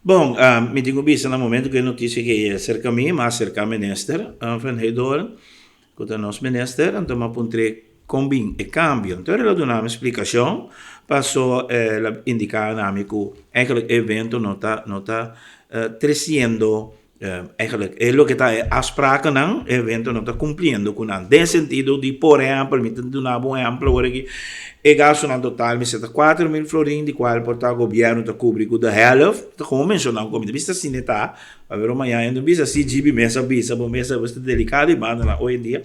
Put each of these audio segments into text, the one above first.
Bon, mi tin ku bisa na momento ku e notisia ke yega serka mi, mi a aserka minister Van Heydoorn, ku ta nos minister, anto mi a puntr'é kon bin e kambio. Anto el a duna mi splikashon, paso el a indiká na mi ku eigenlijk e evento no ta no ta tresiendo. Eigenlijk e loke ta e afsprakennan, e evento no ta cumpliendo cu nan. Den sentido di, por ehempel, mi ta duna bo un ehempel awor aki, e gastonan total mester ta 4000 florin, di cual por ta gobierno ta cubri cu de helft, ta como menciona cu mi ta bisa asina e ta, pero mañana hende bisa si GB mes a bisa, bo mes a bisa, ta delicado e bandanan hoy en dia.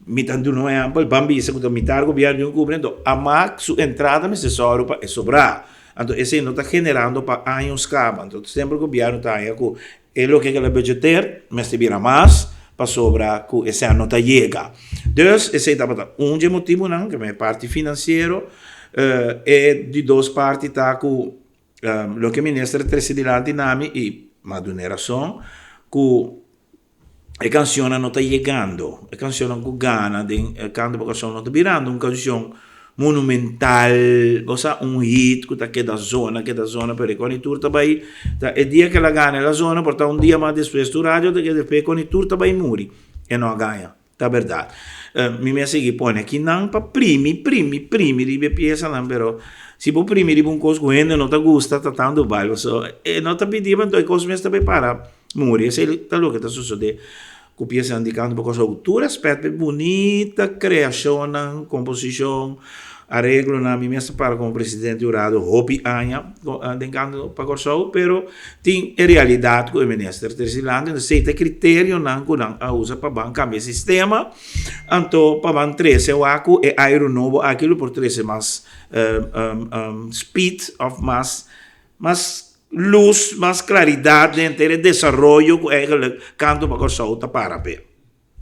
Mi ta duna un ehempel, ban bisa cu ta mitar gobierno tin cu cubri, anto amak su entrada mester sòru pa e sobrá. Anto esei no ta generando pa años kaba. Anto semper gobierno ta haña ku e loke ku el a budgeteer mester bira mas pasobra ku esei no ta yega. Dus esei tabata un dje motibunan, ke e parti finansiero. E di dos parti ta ku loke minister a trese dilanti na mi i m'a dun'e rason ku E cancionnan no ta yegando, e cancionnan cu gana den e canto pa Corsou no ta birando un cancion monumental, bo sa un hit cu ta keda zona, keda zona, pero e coni tur ta bay, ta e dia cu el a gana el a zona, por ta un dia mas despues tur radio ta keda despues e coni tur ta bay muri, e no a gaña, ta berdad. Mi mi a sigui pone akinan pa primi, primi, primi riba e piesanan, pero si bo primi riba un cos cu hende no ta gusta ta tanto bal, pasobra e no ta pidi, anto e cos mes ta bay para. Muri, esei ta loke ta sosodé ku piesanan di kanto pa Kòrsou. Tur rèspèt pa e bunita kreashonnan, komposishon, areglonan. Mi mes ta para komo presidente hurado hopi aña den kanto pa Kòrsou, pero tin e realidat ku e minister trese dilanti. Entonces esei ta e kriterionan ku nan a usa pa ban kambia e sistema, anto pa ban trese wak ku e airu nobo aki lo por trese mas speed òf mas Mas lus, mas klaridat den henter e desaroyo ku eigenlijk Kanto pa Kòrsou ta para p'e.